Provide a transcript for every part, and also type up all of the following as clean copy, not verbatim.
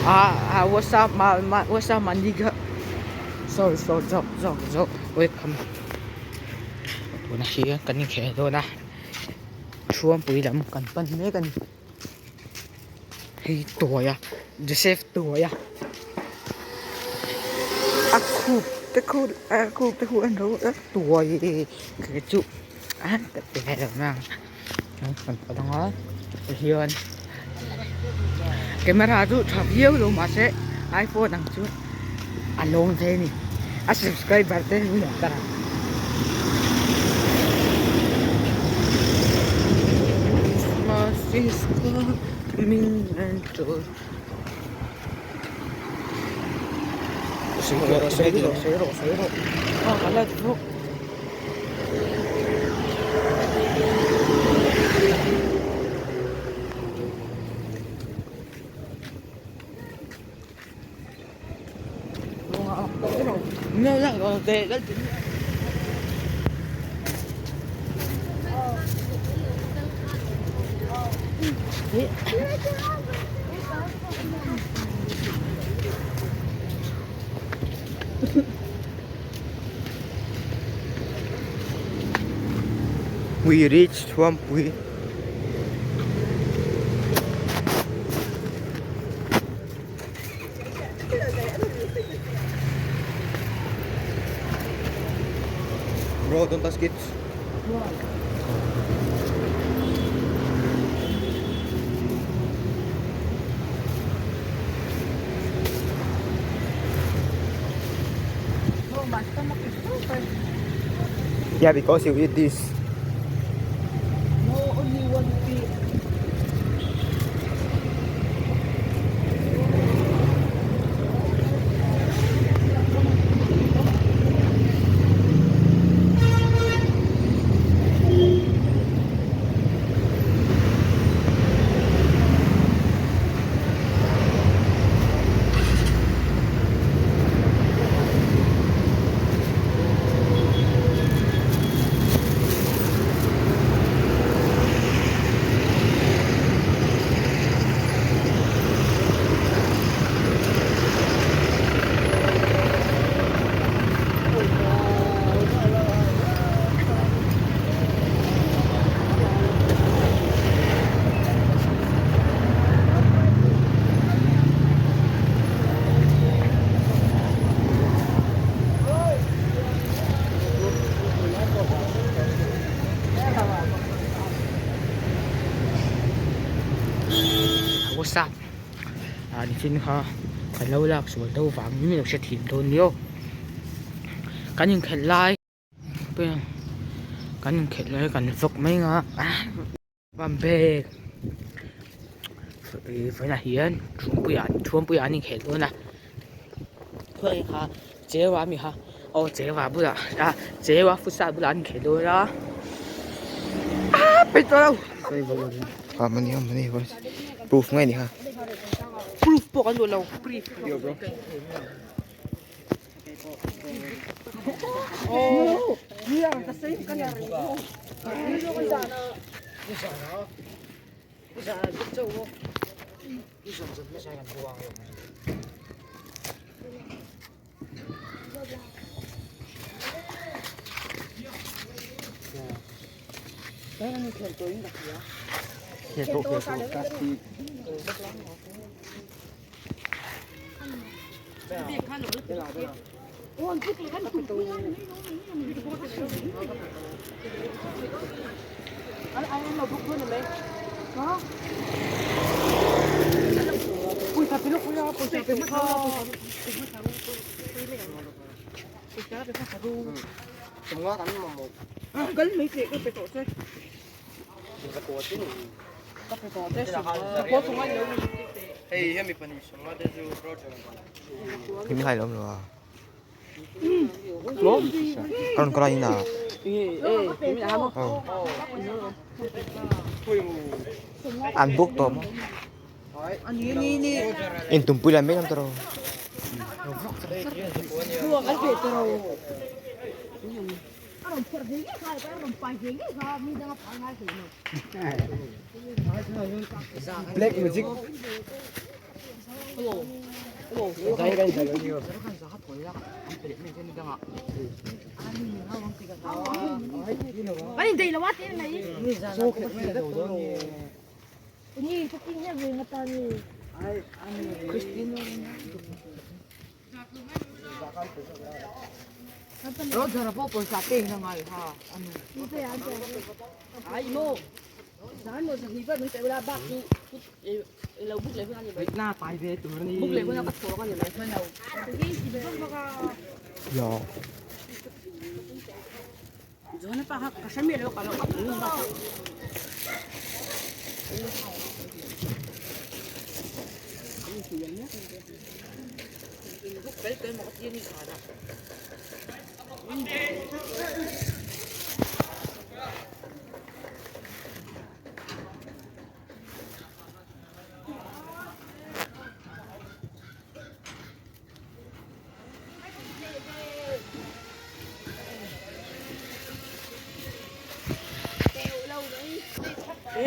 Ah ah what's up my my what's up my nigga sorry sorry zawk zawk zawk welcome tunah hian kan inkhel dawn a Thuampui lam kan pan mek a ni hei tuai a Joseph tuai a a khup te khu a khup te khu a lo tuai kei chu a ka ti ve lo na kan pan ang a tihian camera chu tha viau lo mahse iphone ang chu a lawm ve a ni a subscriber te min lo tar ang. Christmas is coming and We reached Thuampui. Bro, don't touch kids. Oh, my stomach is super. Yeah, because you eat this. No, only one piece. What's up? Ah nichin kha ka lo lak sual deuh vangin min lo hre thin dawn nia aw. Kan inkhelh lai kan inkhelh lai kan vawk mai ang a. Bag vawiinah hian thuampuiah thuampuiah an inkhelh dawn a khawi kha cheua ami kha aw cheua bulah ah cheua futsal bulah an inkhelh dawn a ah petrol proof ngei ni kha proof pawh kan duh lo proof Hemi hai lawm lo a. Ka rawn kal a inah. An buk tawh maw? In tumpui lai mek ang tawh rawh. Black magic.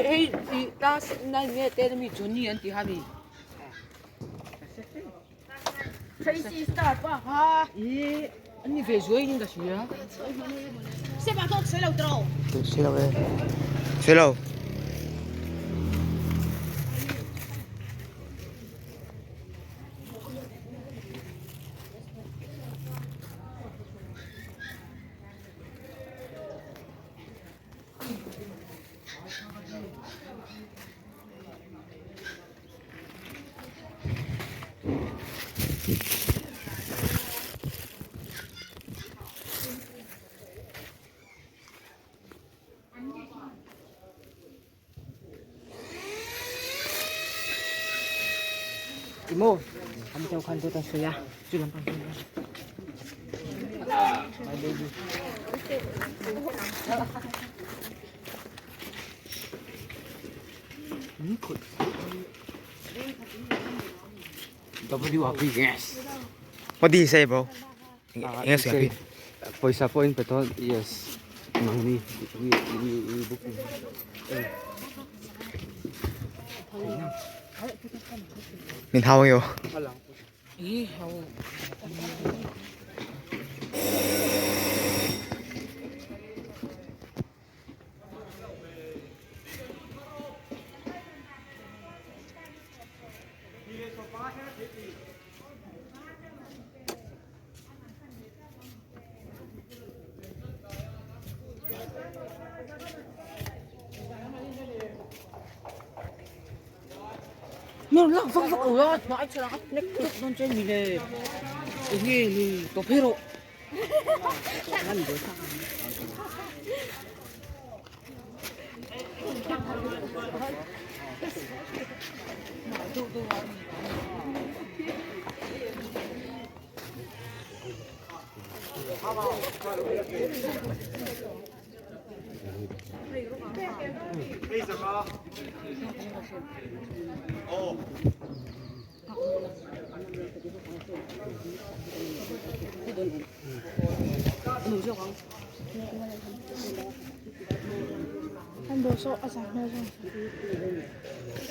Hei i class 9 nge ten ami Johnny an ti kha mi. Tracy star pa kha. I an ni ve zuai in ka hria. Sawi lo e. Sawi lo. Ih maw an deuh khan dawt an sawi a chu lampang chu my baby. WRP yes. What did he say bro? Eng nge sawi? Pawisa pawh in pe tawh yes. Nangni we we we book. Min hau ang io.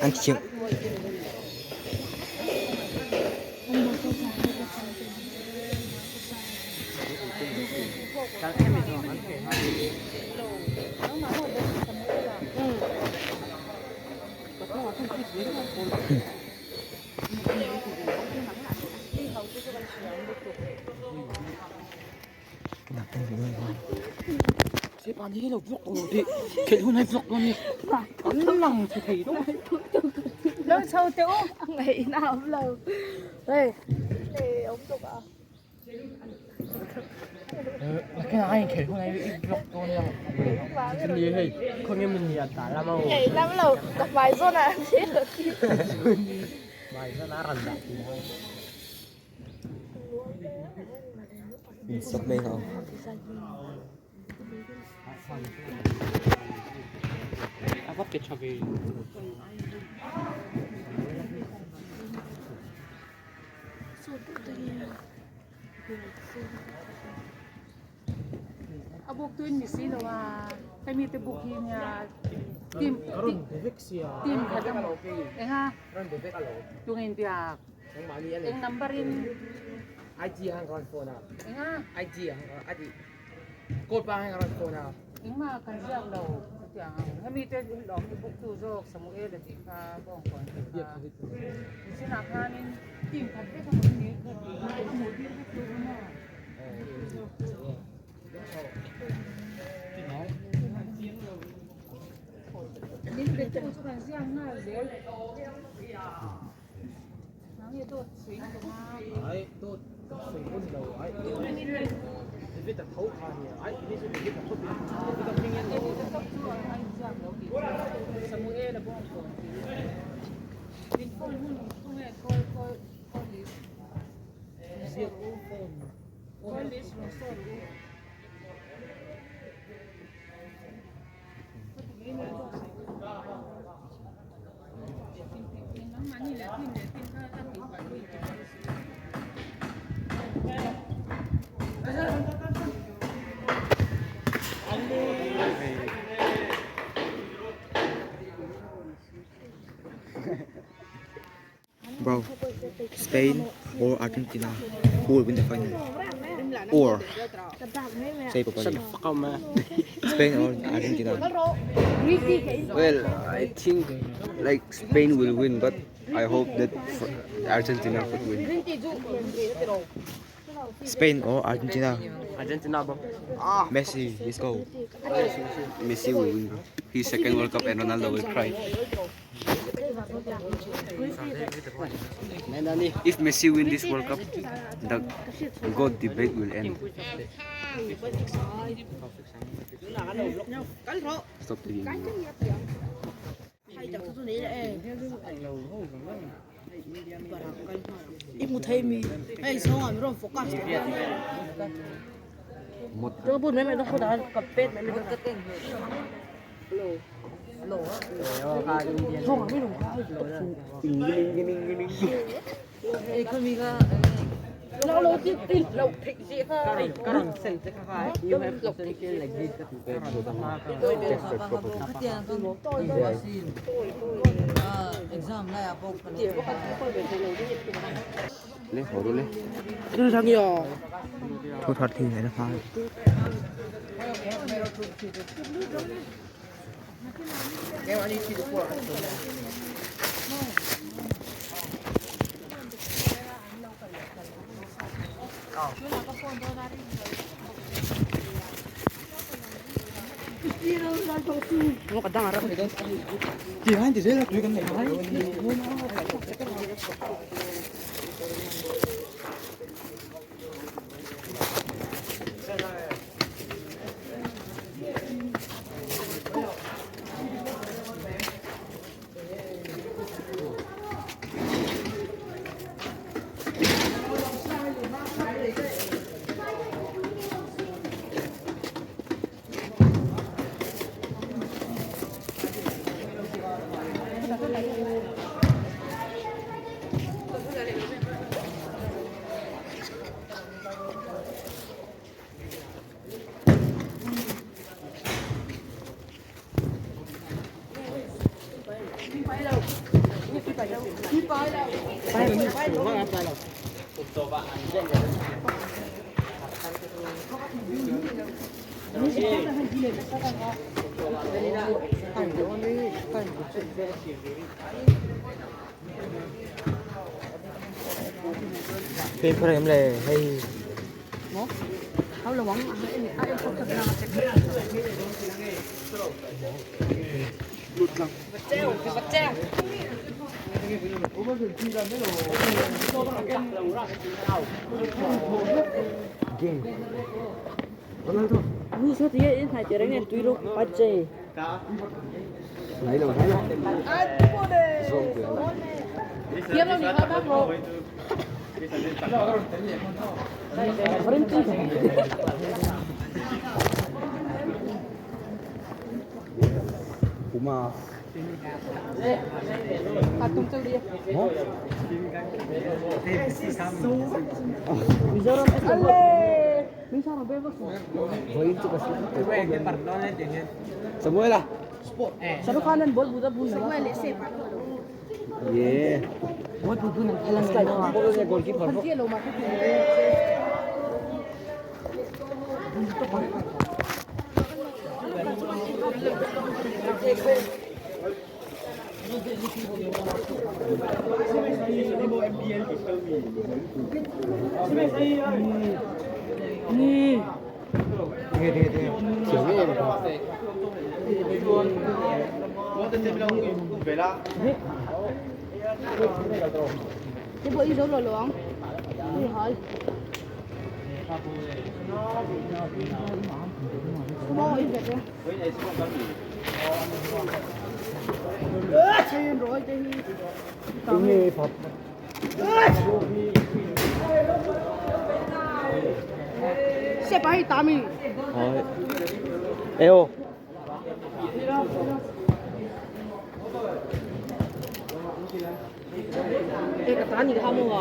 An thiam. Đâu sâu chỗ ngày nào cũng lâu. Đây. Để ống tục à. Nhảy lắm lâu, tập bài rôn à thế được. Sắp lên không? A buk tuin mi si lo a hemi te buk hi nia team team khat eng a tungin biak. Eng number in IG han ka rawn phone a. Enga? IG han ka a ti. Code pa han ka rawn phone a. Engmah kan ziak lo chutiang ang. Hemi te lawm hi book tu zawk Samuel a tih kha bawngkawn tih kha. Nichinah khanin team khat vek a hmu ni ka ti a a hmuh tir vek tur a maw. Min be tu chu kan ziak nghal zel. Bro, Spain or Argentina, who will win the final? Or say properly. Spain or Argentina? Well, I think like Spain will win, but I hope that Argentina could win. Spain or Argentina? Argentina bro. Messi, let's go. Messi will win, bro. His second World Cup and Ronaldo will cry. If Messi win this World Cup, the God debate will end. Stop taking. Le, horu le. Thu thar thi này nó phá. Chị hai thì dễ là tùy cái này. Paper em le hay Lấy đâu, lấy đâu. Zom kìa. Puma. Samuela. Yeah. Thế bộ y dấu lò lò hỏi. Bố y về đây. Rồi xe bay tám mình. Eo. Cái tán gì không à?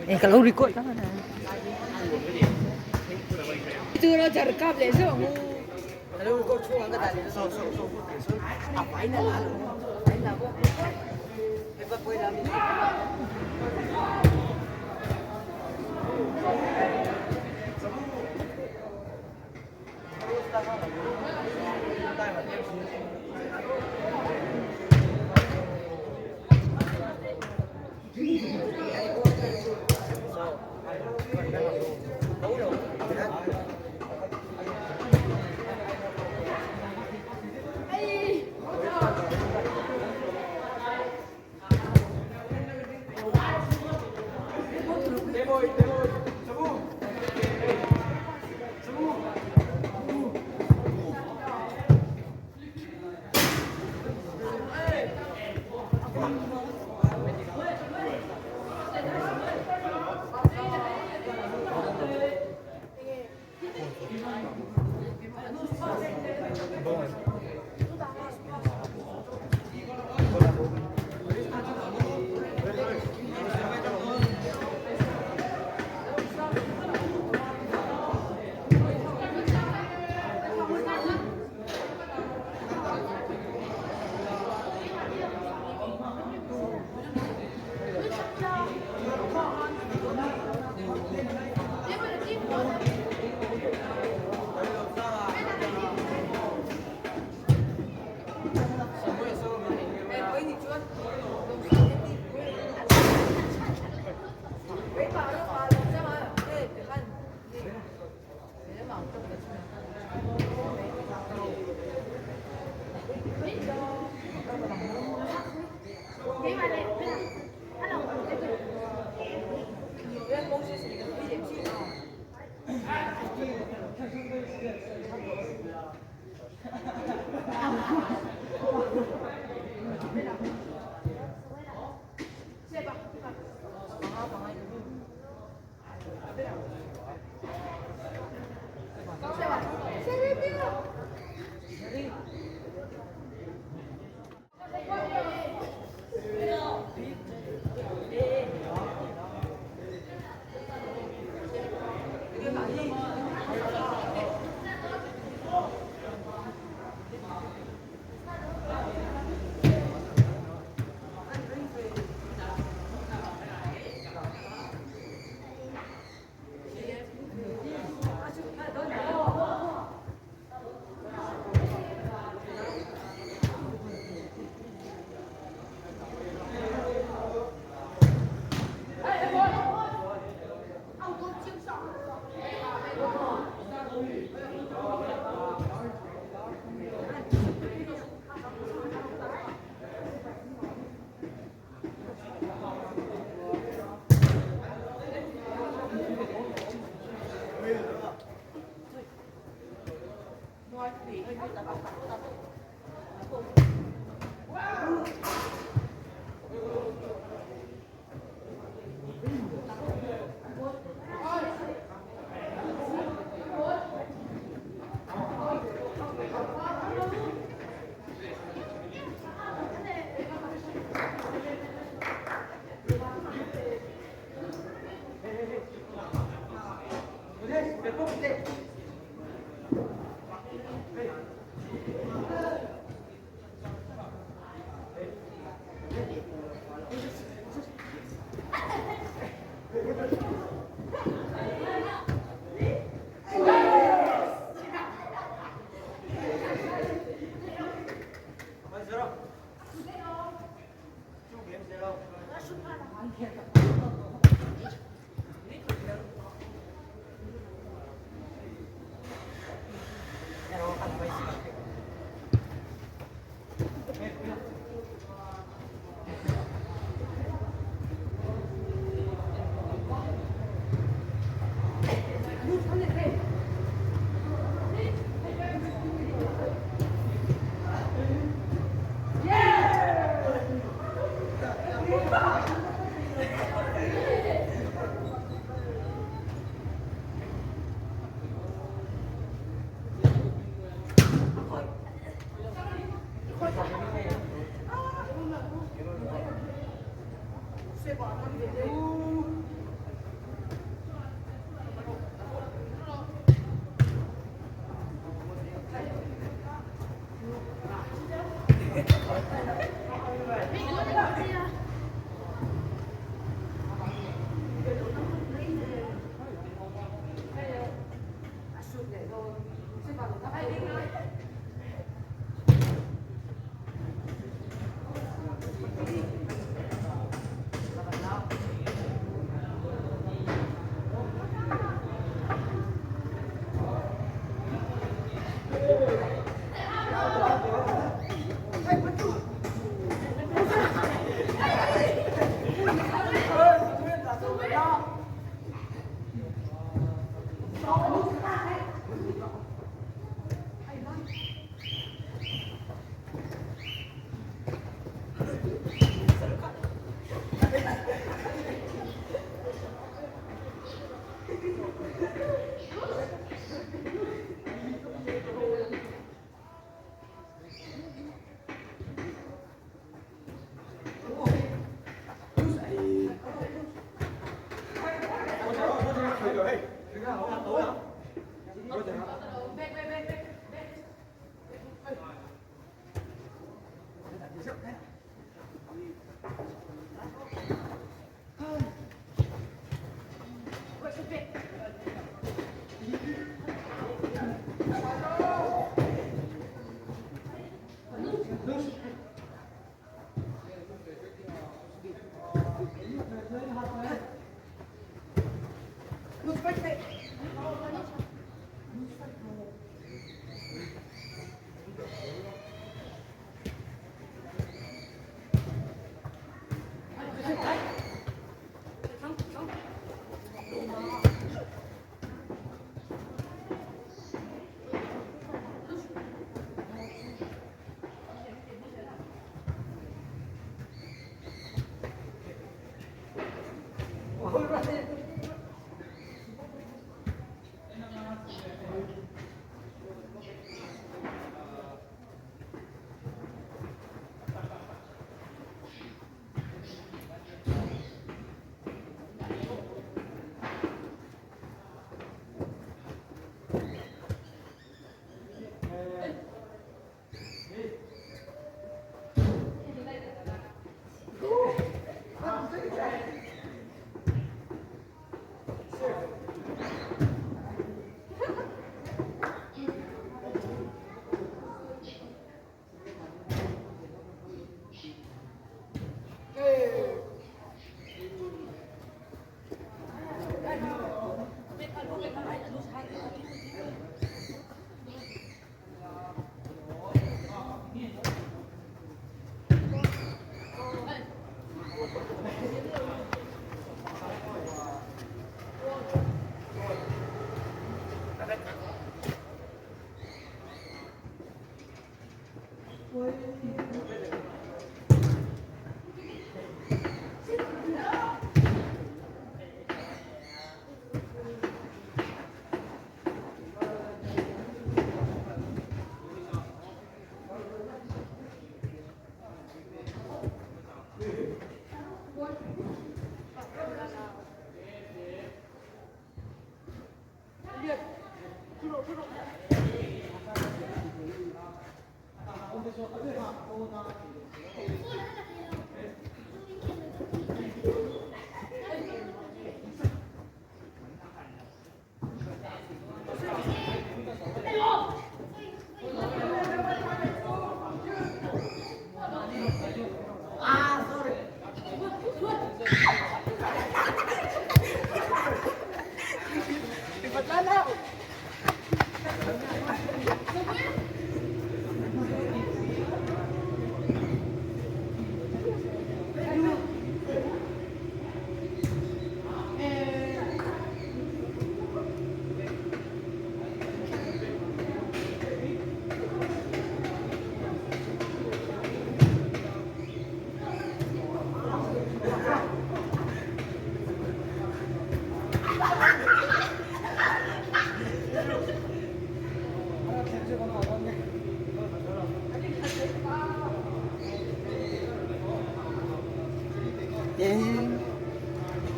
Ê, cái lâu record. Từ nó chả được cặp lẽ chứ.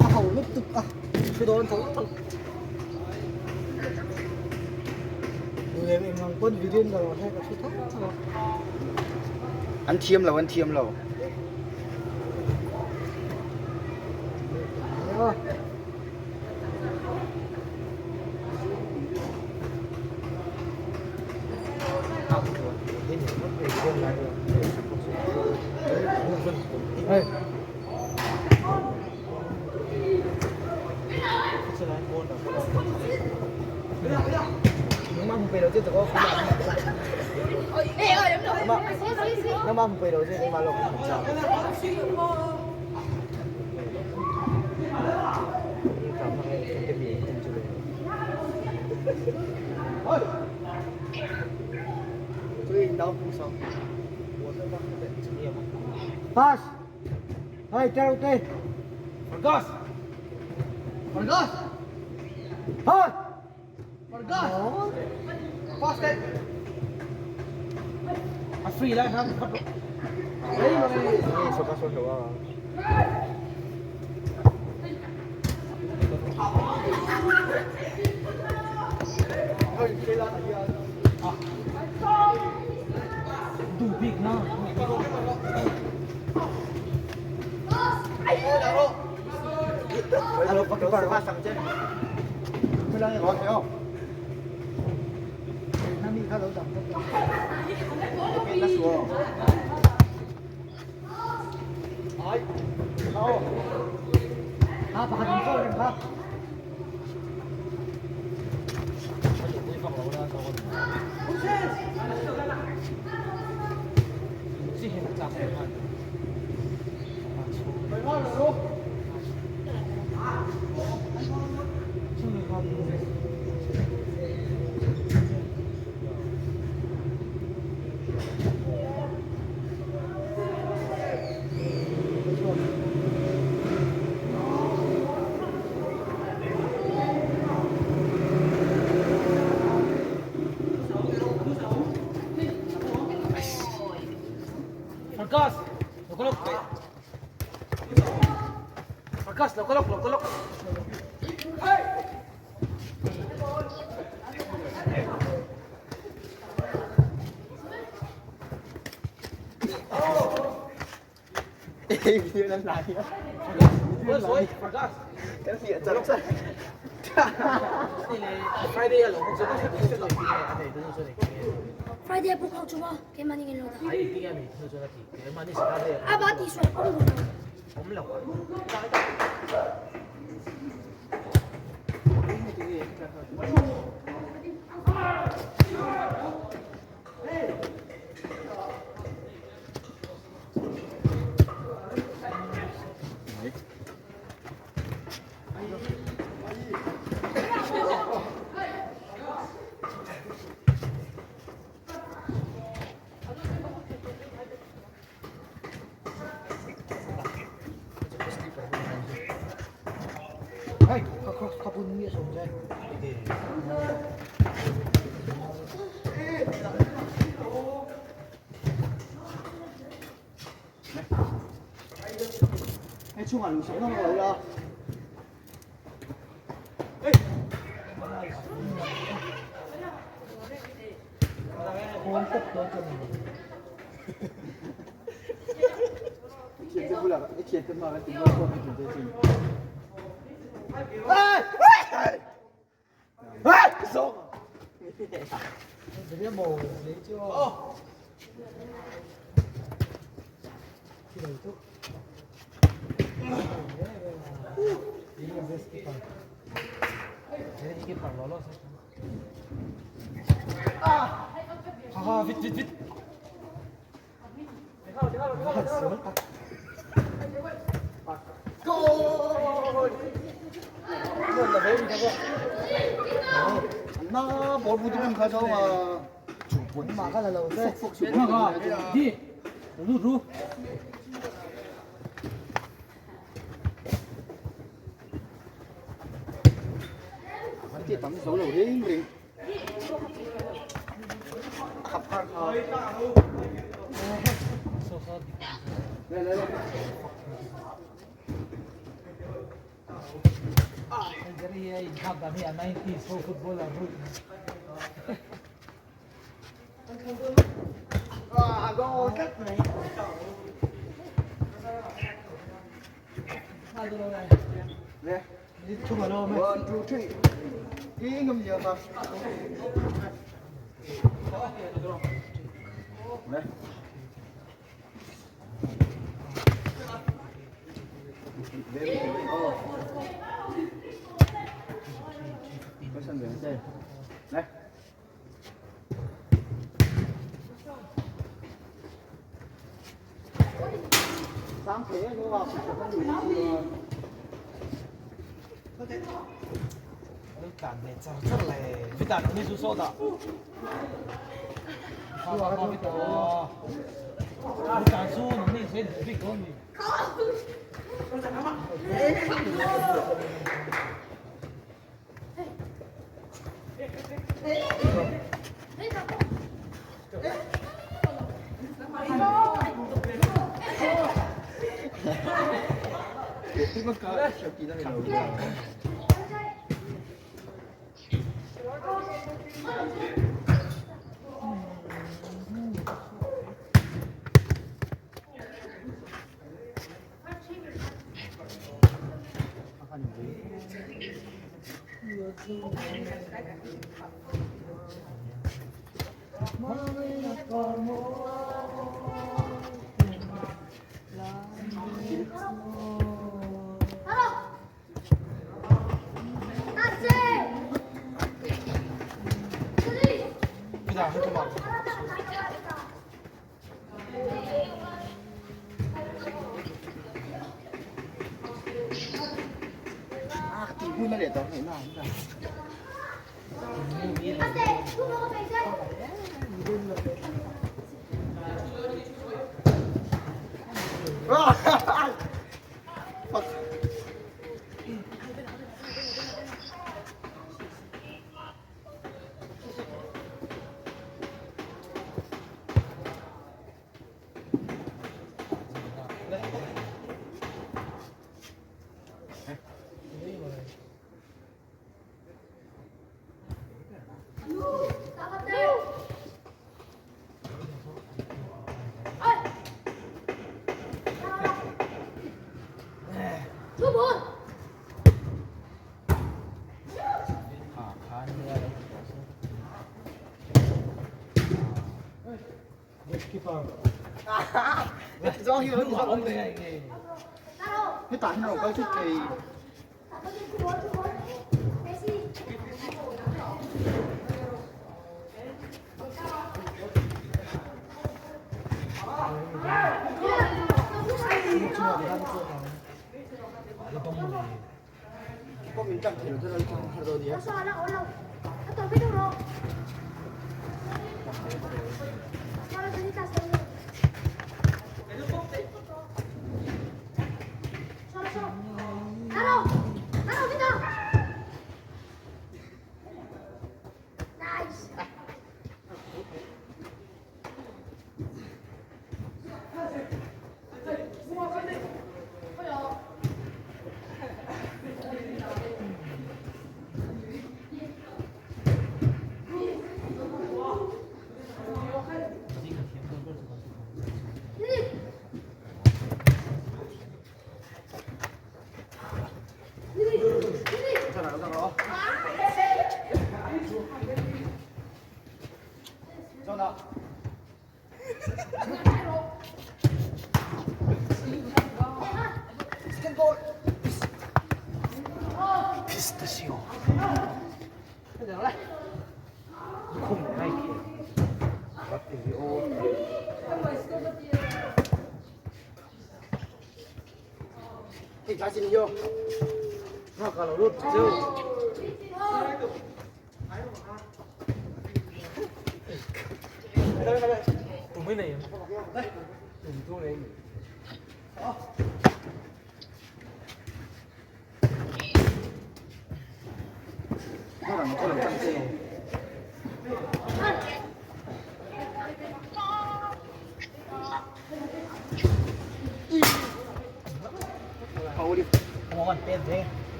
A ho lutuk a thu dawn tho tho. Lem eng ang pawn video in ka lo hek a thu tho tho a. An thiam lo an thiam lo. Pass! Hey, Terute! Vargas! Vargas! Hey! Vargas! Pass it! A free lai ham khat. Farkas, lokolok. Farkas, lokolok, lokolok. Friday puk ho chuma ke mani ngin lo da. A ba ti sual pum lo. Hey, ka cross ka pun mi som jai. Hey, chung à lù sống nó rồi đó.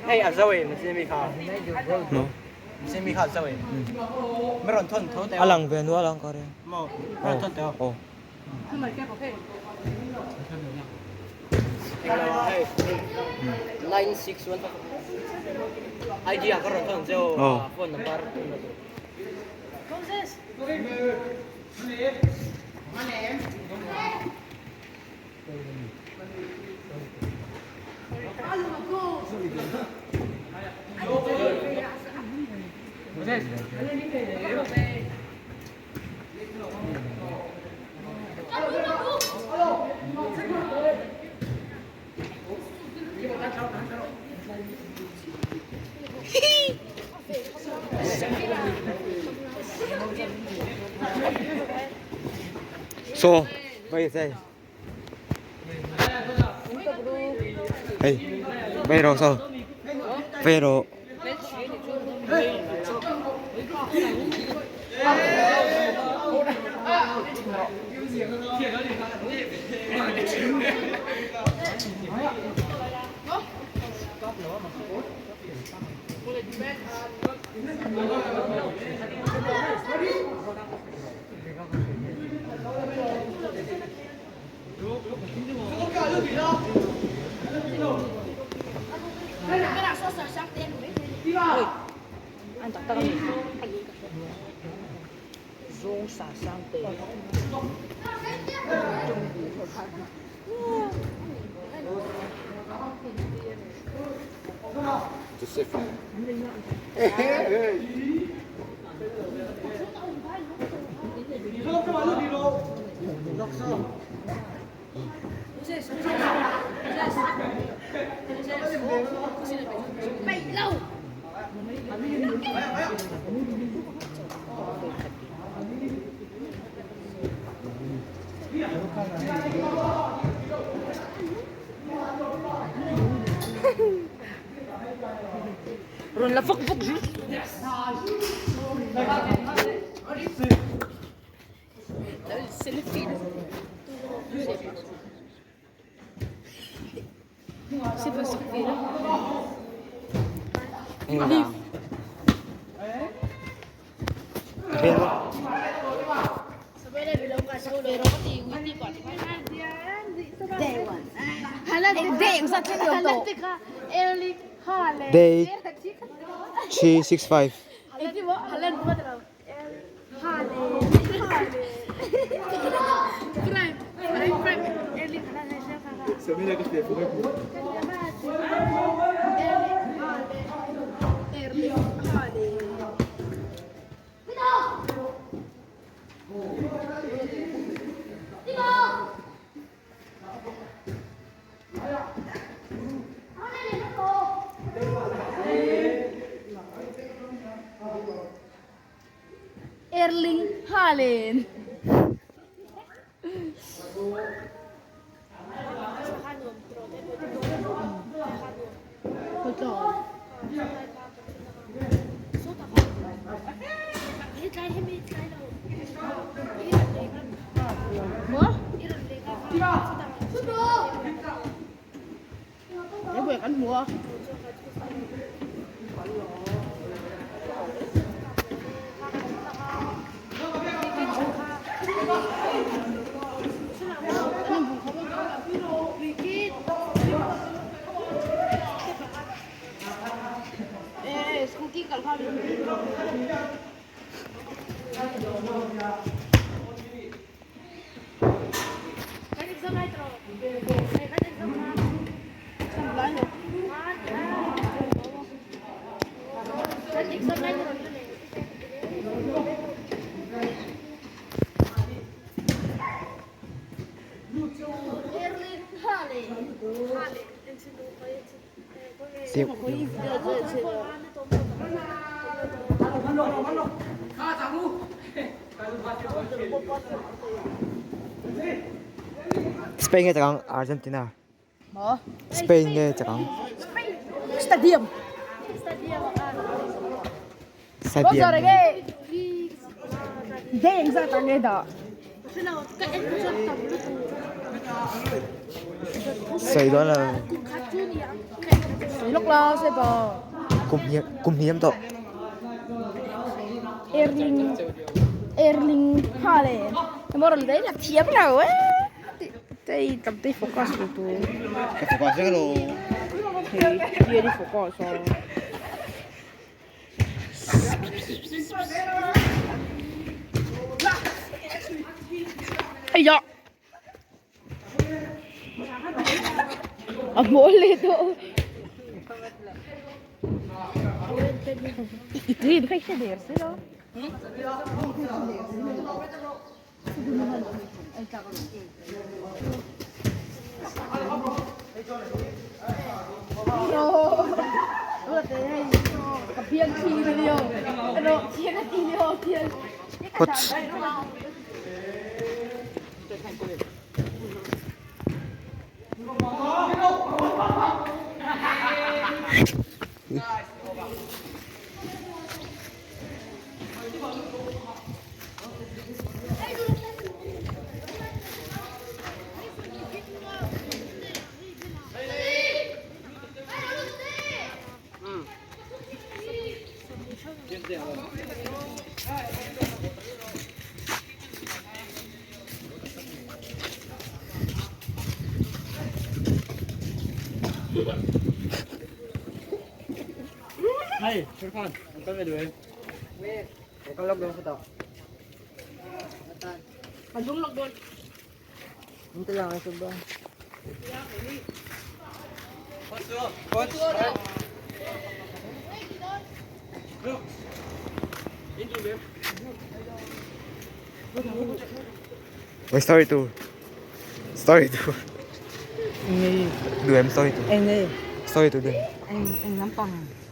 Hei a zo em sin mi kha. No. Sin mi kha zo em. Me ron thon tho teo. Alang ve nu alang kare. Mo. Ron thon teo. Oh. Hey. 961 ID a ka ron thon cheo Oh. phone number. So vai sai hei vai rawh so vai rawh. An tak tak a ni. Zawng sa sang te. Rawn la vak vak zui. Day 365. Erling Haaland. Spain nge chakang Argentina? Spain nge chakang? Stadium. Stadium. Sawi dawn lo. Kum hniam kum hniam tawh. Erling Erling Haaland. Moral dei la thiam lo eh. Tei tam tei focus lo tu. Ka focus vek lo. Hei tian i focus a. Ai ya. A mawl leh tawh. I tui in hre der si lo. Kawt. Wait, story tu. Story tu. Đưa em story tu. Story tu đưa.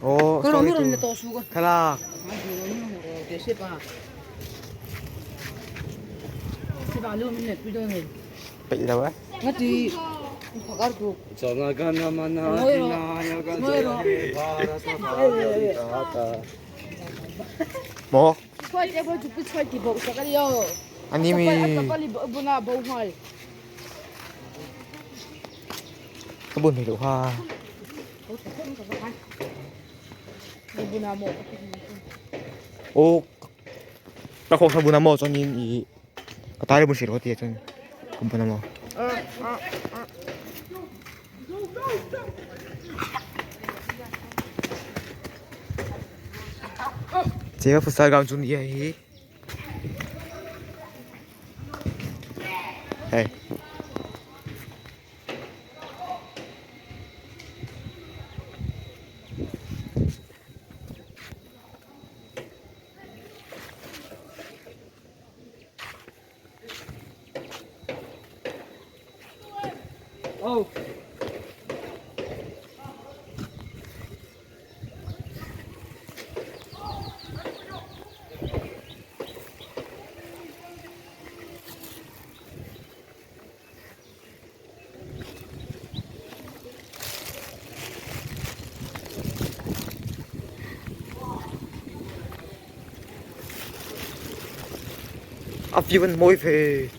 Oh, story tu. Thlalak. Peih lo e. Maw? Ani mi. Ka bun thei loh kha. Aw ka khawk kha bun a maw chuanin ih ka tai bun hrih loh a tia chuan ka bun a maw. Cheng a futsal ground chu ni a hei hi. Hei. A view an mawi ve.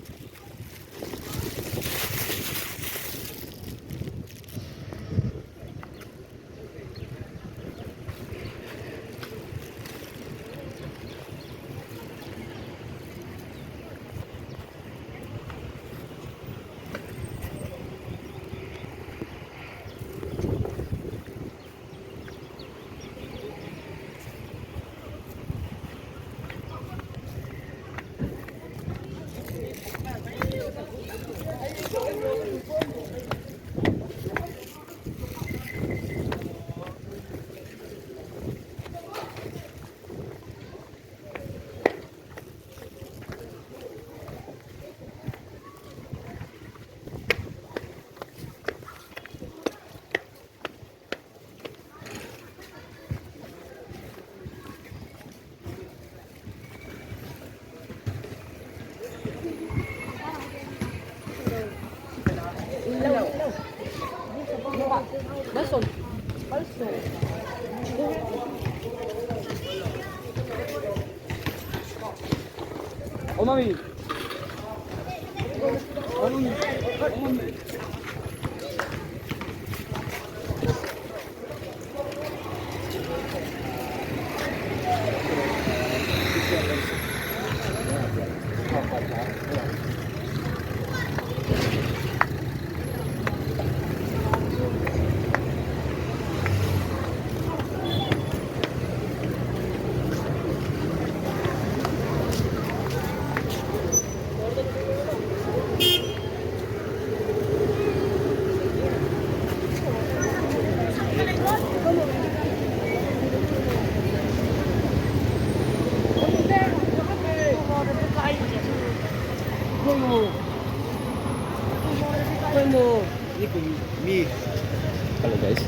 Hello guys.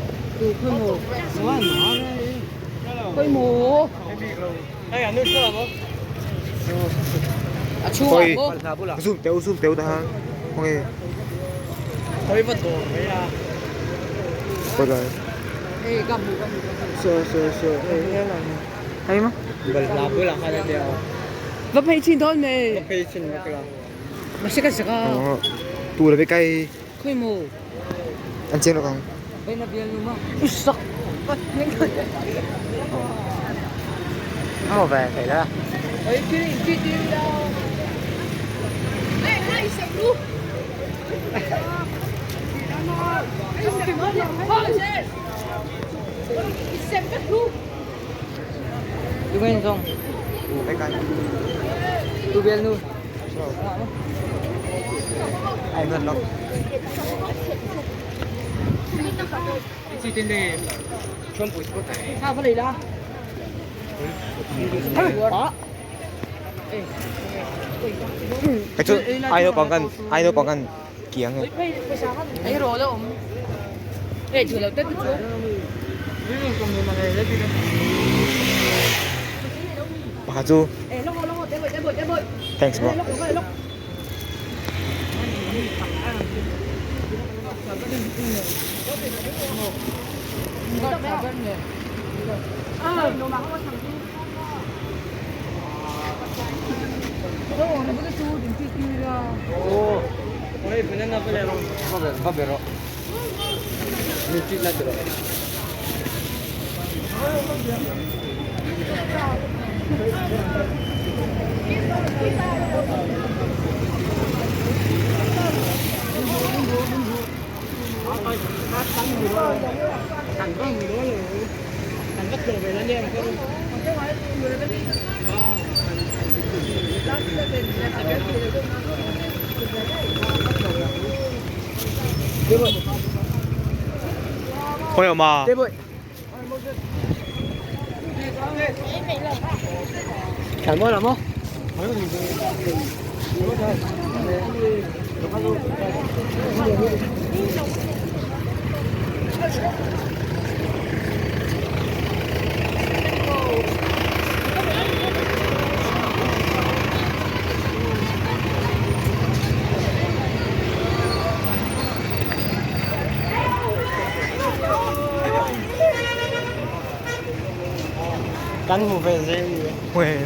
A chhungah maw? Zoom teh u zoom teh u ta khan khawnge. Khawi va dawr mai a. Khawi lai. Hei ka hmu ka hmu ka hmu. Saw saw saw hei hei lang. Hei ma. Balhla bulah khan a tia. Va phei chin dawn mai. Va phei chin vak la. Mahse ka zak a. Tu la kai. Khawi maw. An chiang lawk ang. Bena bial nu ma. Sak. Mo về thei la. Oi chi chi chi la. Tu bên zong. Kai kai. Tu bial nu. Ai ngon lắm. Sao phải la. Cái chỗ ai nó bằng ăn, ai nó bằng ăn kiếng này. Ei ro lo om. Ei chu lo te chu. Bà chú. Ê, lúc lúc để bội để bội để bội. Thanks bro. Lúc lúc lúc. Oi banana pala ro. Va bero. Ni chi la bero. Không hiểu mà. Cảm ơn lắm không? Cắn một về dê gì? Quên.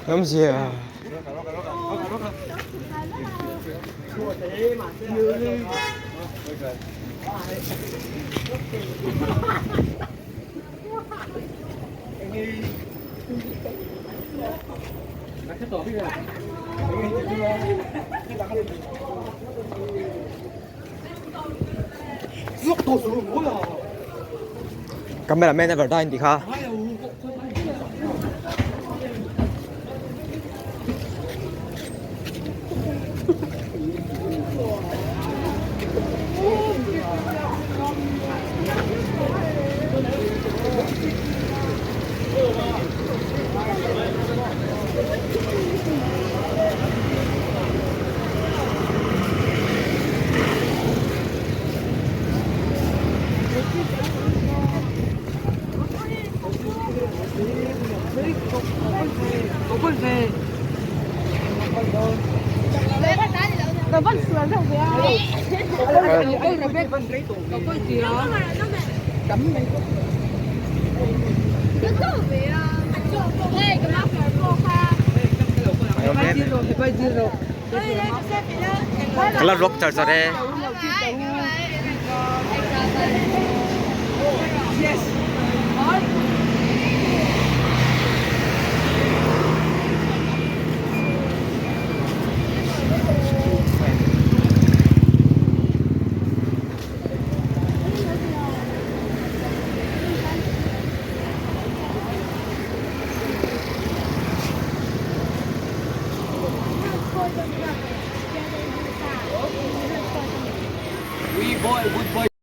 Làm gì à? Cameraman never died đi kha. Ka la vlog char char e. We boy, good boy.